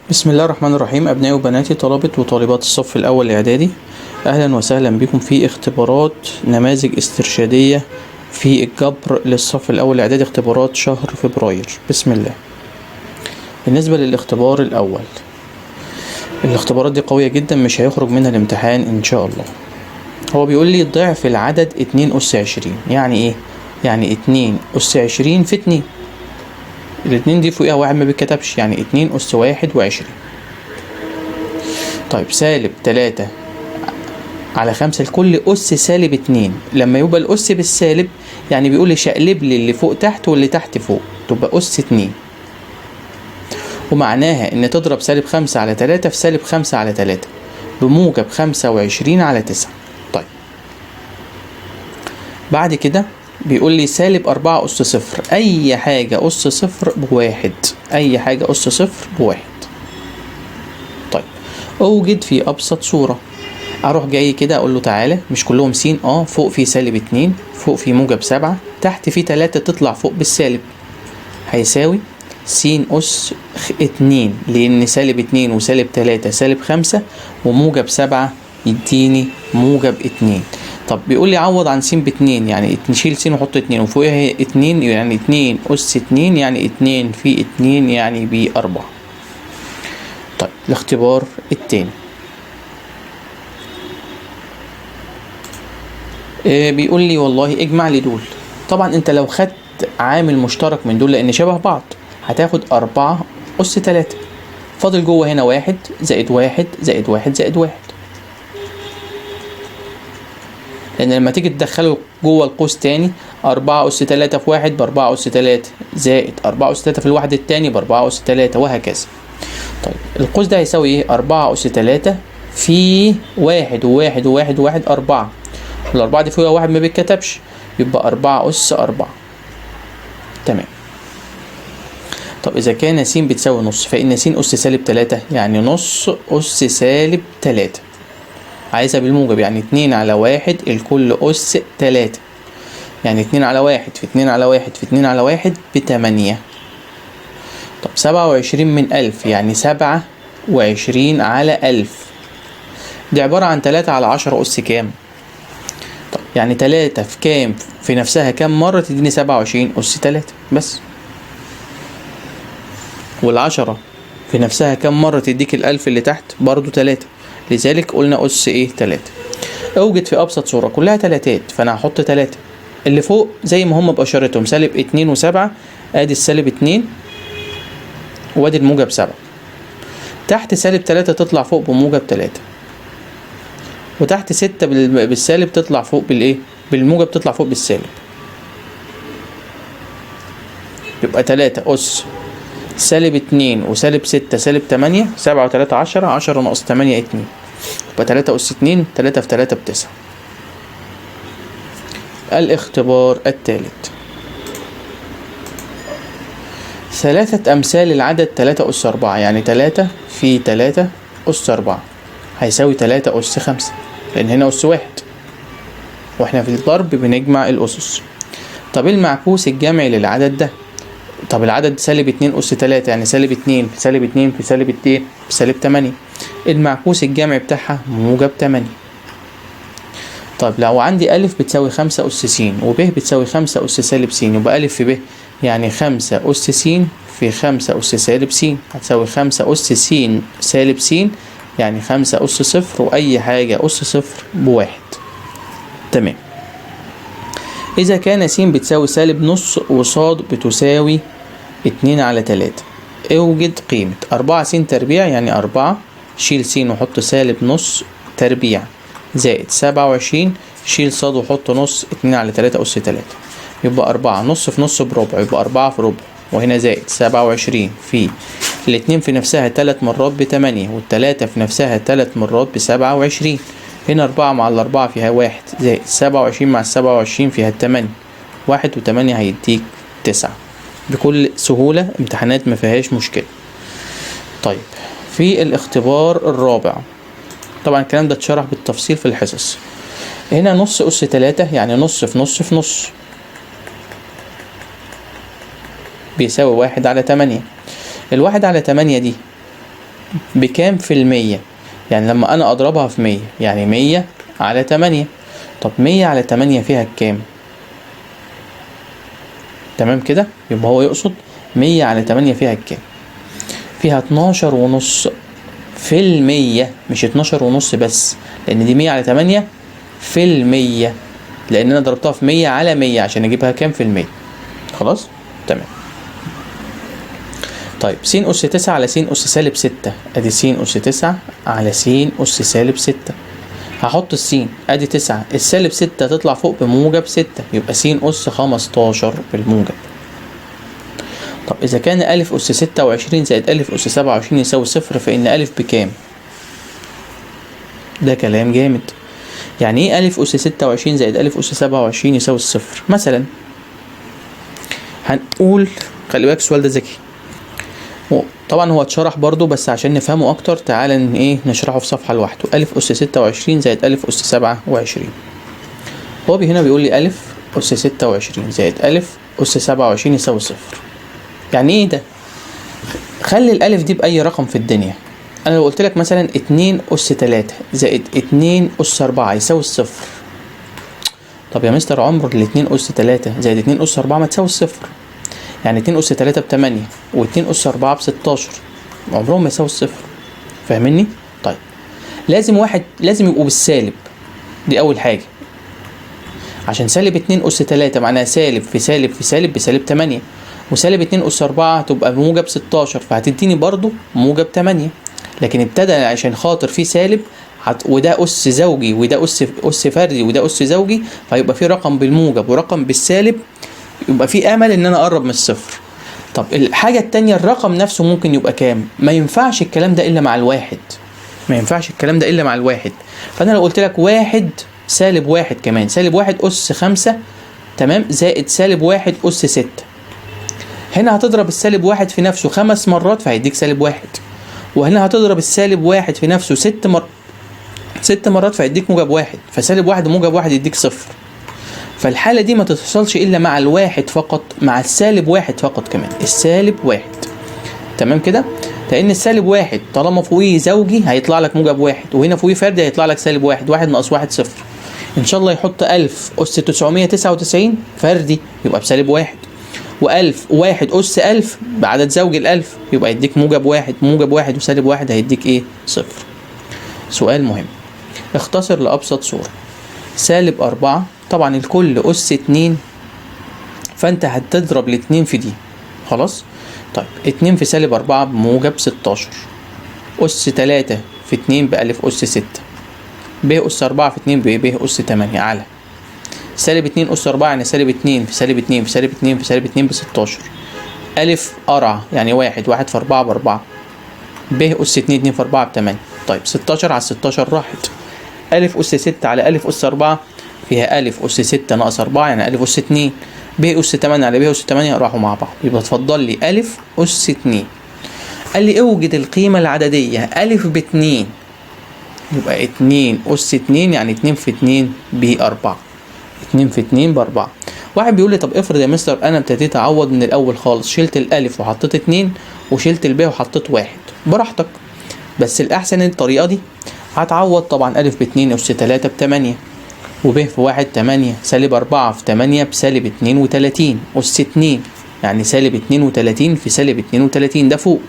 بسم الله الرحمن الرحيم. أبنائي وبناتي طلبة وطالبات الصف الأول الإعدادي، أهلا وسهلا بكم في اختبارات نماذج استرشادية في الجبر للصف الأول الإعدادي، اختبارات شهر فبراير. بسم الله. بالنسبة للاختبار الأول، الاختبارات دي قوية جدا، مش هيخرج منها الامتحان إن شاء الله. هو بيقول لي ضعف العدد 2 أس 20، يعني إيه؟ يعني 2 أس 20 في 2، الاتنين دي فوقيها واحد ما بيتكتبش، يعني 2 أس 21. طيب سالب 3 على 5 لكل أس سالب 2، لما يبقى الأس بالسالب يعني بيقول لي شقلب لي اللي فوق تحت واللي تحت فوق، تبقى أس 2، ومعناها إن تضرب سالب 5 على 3 في سالب 5 على 3 بموجب 25 على 9. طيب بعد كده بيقول لي سالب 4 أس 0، أي حاجة أس 0 بواحد، أي حاجة أس 0 بواحد. طيب أوجد في أبسط صورة. أروح جاي كده أقول له تعالى، مش كلهم س، فوق في سالب 2، فوق في موجب 7، تحت في 3 تطلع فوق بالسالب، هيساوي س أس 2، لأن سالب 2 وسالب 3 سالب 5 وموجب 7 يديني موجب 2. طب بيقول لي عوض عن س باتنين، يعني نشيل س وحط 2 وفوقها 2، يعني 2 أس 2، يعني 2 في 2 يعني ب4. طيب الاختبار التاني، بيقول لي والله اجمع لي دول. طبعا انت لو خدت عامل مشترك من دول لان شبه بعض هتاخد 4 أس 3، فاضل جوه هنا 1 زائد 1 زائد 1 زائد 1، لأن لما تيجي تدخله جوه القوس تاني 4 أس 3 في 1 ب4 أس 3 زائد 4 أس 3 في الواحد التاني ب4 أس 3 وهكذا. طيب القوس ده هيساوي إيه؟ 4 أس 3 في 1 و1 و1 و1 4، والأربعة دي فيها 1 ما بيتكتبش، يبقى 4 أس 4. تمام. طب إذا كان س بتساوي نص، فإن س أس سالب 3، يعني نص أس سالب 3، عايزها بالموجب، يعني 2 على 1 الكل أس 3، يعني 2 على 1 في 2 على 1 في 2 على 1 ب8. طب 27 من 1000، يعني 27 على 1000، دي عبارة عن 3 على 10 أس كام؟ طب يعني 3 في كام في نفسها كام مرة تديني 27 أس 3 بس، والعشرة في نفسها كام مرة تديك ال1000 اللي تحت برضو 3، لذلك قلنا أس إيه 3. أوجد في أبسط صورة، كلها تلاتات، فأنا هحط 3 اللي فوق زي ما هم بأشارتهم سالب 2 و7، أدي السالب 2 وأدي الموجب 7، تحت سالب 3 تطلع فوق بموجب 3، وتحت 6 بالسالب تطلع فوق بالإيه؟ بالموجب تطلع فوق بالسالب، يبقى 3 أس سالب 2 وسالب 6 سالب 8، 7 و3 10، 10 ناقص 8 2، يبقى 3 أس 2، 3 في 3 ب9. الاختبار الثالث، 3 أمثال العدد 3 أس 4، يعني 3 في 3 أس 4 هيساوي 3 أس 5، لأن هنا أس 1 وإحنا في الضرب بنجمع الأسس. طب المعكوس الجمعي للعدد ده؟ طب العدد سالب 2 أس 3، يعني سالب 2 في سالب 2 في سالب 2 في سالب 8، المعكوس الجمعي بتاعها موجب 8. طب لو عندي ألف بتساوي 5 أس س وب بتساوي 5 أس سالب س، يبقى ألف في ب يعني 5 أس س في 5 أس سالب س هتساوي 5 أس س سالب س، يعني 5 أس 0، وأي حاجة أس 0 بواحد. تمام. إذا كان س بتساوي سالب نص وصاد بتساوي 2 على 3، اوجد قيمة 4 س تربيع، يعني 4 شيل س وحط سالب نص تربيع زائد 27 شيل صاد وحط نص 2 على 3 أس 3، يبقى 4 نص في نص بربع، يبقى 4 في ربع، وهنا زائد 27 في الاتنين في نفسها 3 مرات ب8، والتلاتة في نفسها 3 مرات ب27، هنا 4 مع الأربعة فيها 1 زائد 27 مع 27 فيها 8، 1 و8 هيديك 9. بكل سهولة، امتحانات ما فيهاش مشكلة. طيب في الاختبار الرابع، طبعا الكلام ده اتشرح بالتفصيل في الحصص. هنا نص أس 3، يعني نص في نص في نص بيساوي 1 على 8. الواحد على 8 دي بكام في المية؟ يعني لما أنا أضربها في 100 يعني 100 على 8. طب 100 على 8 فيها كام؟ تمام كده، يبقى هو يقصد 100 على 8 فيها كام؟ فيها 12.5%، مش 12.5 بس، لأن دي 100 على 8 في المية، لأن أنا ضربتها في 100 على 100 عشان أجيبها كام في المية. خلاص؟ تمام. طيب س أس 9 على س أس سالب 6، أدي س أس 9 على س أس سالب 6، هحط السين أدي 9، السالب 6 تطلع فوق بموجب 6، يبقى س أس 15 بالموجب. طب إذا كان ألف أس 26 زائد ألف أس 27 يساوي 0، فإن ألف بكام؟ ده كلام جامد. يعني إيه ألف أس 26 زائد ألف أس 27 يساوي 0؟ مثلا هنقول، خلي بالك السؤال ده ذكي، طبعا هو اتشرح برضو بس عشان نفهمه اكتر تعالى ايه نشرحه في صفحة لوحده. ألف أس 26 زائد ألف أس 27، هو هنا بيقول لي ألف أس 26 زائد ألف أس 27 يساوي 0. يعني ايه ده؟ خلي الألف دي بأي رقم في الدنيا. أنا لو قلت لك مثلا 2 أس 3 زائد 2 أس 4 يساوي 0. طب يا مستر عمر ال 2 أس 3 زائد 2 أس 4 ما تساوي 0، يعني 2 أس 3 ب8 و2 أس 4 ب16، عمرهم ما يساوي 0. فاهمني؟ طيب لازم واحد، لازم يبقوا بالسالب، دي أول حاجة، عشان سالب 2 أس 3 معناها سالب في سالب في سالب بسالب 8، وسالب 2 أس 4 تبقى بموجب 16، فهتديني برضو موجب 8. لكن ابتدى عشان خاطر في سالب وده أس زوجي وده أس فردي وده أس زوجي، فيبقى في رقم بالموجب ورقم بالسالب، يبقى في امل ان انا اقرب من الصفر. طب الحاجة التانية الرقم نفسه ممكن يبقى كام؟ ما ينفعش الكلام ده الا مع الواحد، ما ينفعش الكلام ده الا مع الواحد. فانا لو قلت لك 1 سالب 1 كمان، سالب 1 أس 5 تمام زائد سالب 1 أس 6، هنا هتضرب السالب 1 في نفسه 5 مرات فهيديك سالب 1، وهنا هتضرب السالب 1 في نفسه 6 مرات فهيديك موجب 1، فسالب 1 وموجب 1 يديك 0. فالحالة دي ما تحصلش إلا مع الواحد فقط، مع السالب 1 فقط كمان، السالب 1. تمام كده؟ لأن السالب 1 طالما فوقيه زوجي هيطلع لك موجب 1، وهنا فوقيه فردي هيطلع لك سالب 1، 1 ناقص 1 0. إن شاء الله يحط 1000 أس 999 فردي يبقى بسالب 1، و1000 1 أس 1000 بعدد زوجي ال1000 يبقى يديك موجب 1، موجب 1 وسالب 1 هيديك إيه؟ 0. سؤال مهم، اختصر لأبسط صورة. سالب 4 طبعا الكل أس 2، فأنت هتضرب الاتنين في دي، خلاص؟ طيب 2 في سالب 4 بموجب 16، أس 3 في 2 بألف أس 6، ب أس 4 في 2 ب أس 8 على سالب 2 أس 4 يعني سالب 2 في سالب 2 في سالب 2 في سالب 2 ب16، ألف قرع يعني 1، 1 في 4 ب4، ب أس 2 2 في 4 ب8. طيب 16 على 16 راحت، ألف أس 6 على ألف أس 4 فيها ألف أس 6 ناقص 4 يعني ألف أس 2، ب أس 8 على ب أس 8 راحوا مع بعض، يبقى اتفضل لي ألف أس 2. قال لي اوجد القيمة العددية ألف ب2، يبقى 2 أس 2 يعني 2 في 2 ب4، 2 في 2 ب4. واحد بيقول لي طب افرض يا مستر أنا ابتديت أعوض من الأول خالص، شلت الألف وحطيت 2 وشلت الب وحطيت 1، براحتك، بس الأحسن الطريقة دي. هتعوض طبعا ألف ب2 أس 3 ب8، وب في 1 8، سالب 4 في 8 بسالب 32 أس 2 يعني سالب 32 في سالب 32 ده فوق.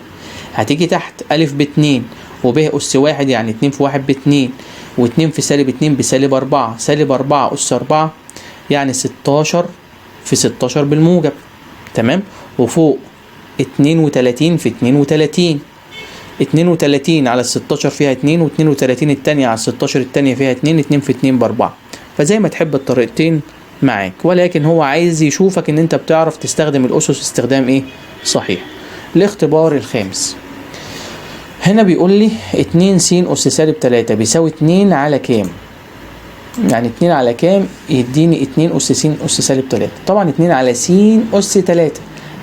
هتيجي تحت ألف ب2 وب أس 1 يعني 2 في 1 ب2، و2 في سالب 2 بسالب 4، سالب 4 أس 4 يعني 16 في 16 بالموجب، تمام؟ وفوق 32 في 32، 32 على 16 فيها 2، و32 التانية على 16 التانية فيها 2، 2 في 2 ب4. فزي ما تحب الطريقتين معاك، ولكن هو عايز يشوفك ان انت بتعرف تستخدم الاسس استخدام ايه صحيح. الاختبار الخامس هنا بيقول لي 2 س أس سالب 3 بيساوي 2 على كام؟ يعني 2 على كام يديني 2 أس س أس سالب 3؟ طبعا 2 على س أس 3،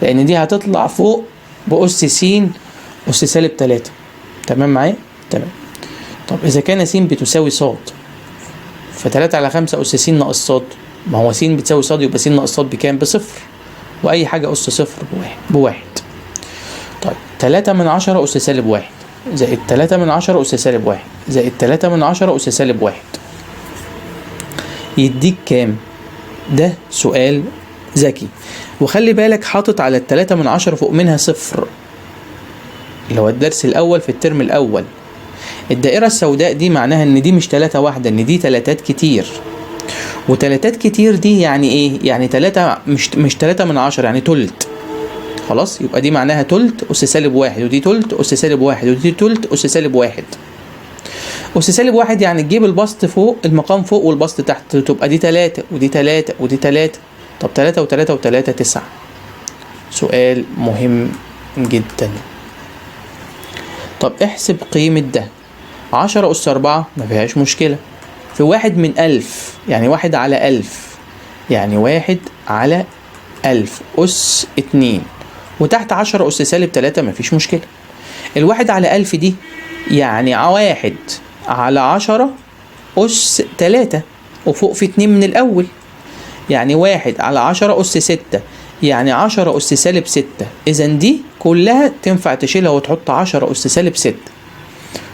لأن دي هتطلع فوق بأس س أس سالب 3. تمام معايا؟ تمام. طب إذا كان س بتساوي ص، ف3 على 5 أس س ناقص ص، ما هو س بتساوي ص يبقى س ناقص ص بكام؟ بصفر، وأي حاجة أس صفر بواحد. طيب 3 من 10 أس سالب 1، زائد 3 من 10 أس سالب 1 زائد 3 من 10 أس سالب 1 يديك كام؟ ده سؤال ذكي، وخلي بالك حاطط على 3 من 10 فوق منها صفر، اللي هو الدرس الأول في الترم الأول. الدائرة السوداء دي معناها إن دي مش 3 واحدة، إن دي تلاتات كتير، وتلاتات كتير دي يعني إيه؟ يعني 3 مش 3 من 10، يعني تلت. خلاص، يبقى دي معناها تلت أس سالب 1، ودي تلت أس سالب 1، ودي تلت أس سالب 1. أس سالب 1 يعني تجيب البسط فوق، المقام فوق والبسط تحت، تبقى دي 3 ودي 3 ودي 3. طب 3 و3 و3 9. سؤال مهم جدا. طب احسب قيمة ده. 10 أس 4 ما فيهاش مشكلة، في 1 من 1000، يعني 1 على 1000، يعني 1 على 1000 أس 2، وتحت 10 أس سالب 3 ما فيش مشكلة. الواحد على 1000 دي يعني 1 على 10 أس 3، وفوق في 2 من الأول، يعني 1 على 10 أس 6، يعني 10 أس سالب 6. إذن دي كلها تنفع تشيلها وتحط 10 أس سالب 6،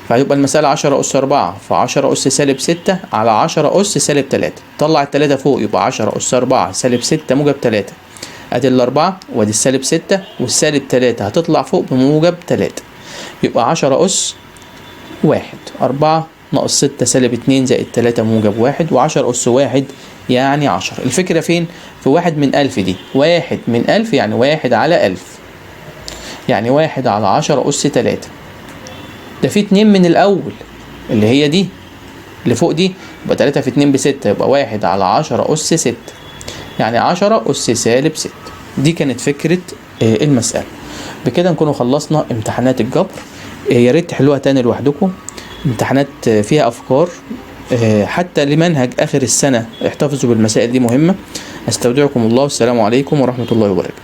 فهيبقى المسألة 10 أس 4 في 10 أس سالب 6 على 10 أس سالب 3. طلع التلاتة فوق، يبقى 10 أس 4 سالب 6 موجب 3. أدي الأربعة وأدي السالب 6 والسالب 3 هتطلع فوق بموجب 3، يبقى 10 أس 1. 4 ناقص 6 سالب 2 زائد 3 موجب 1، و10 أس 1 يعني 10. الفكرة فين؟ في 1 من 1000 دي، 1 من 1000 يعني 1 على 1000، يعني 1 على 10 أس 3. ده في 2 من الأول اللي هي دي اللي فوق دي، يبقى 3 في 2 ب6، يبقى 1 على 10 أس 6، يعني 10 أس سالب 6. دي كانت فكرة المسألة. بكده نكونوا خلصنا امتحانات الجبر. يا ريت تحلوها تاني لوحدكم، امتحانات فيها أفكار، حتى لمنهج آخر السنة احتفظوا بالمسائل دي مهمة. أستودعكم الله، والسلام عليكم ورحمة الله وبركاته.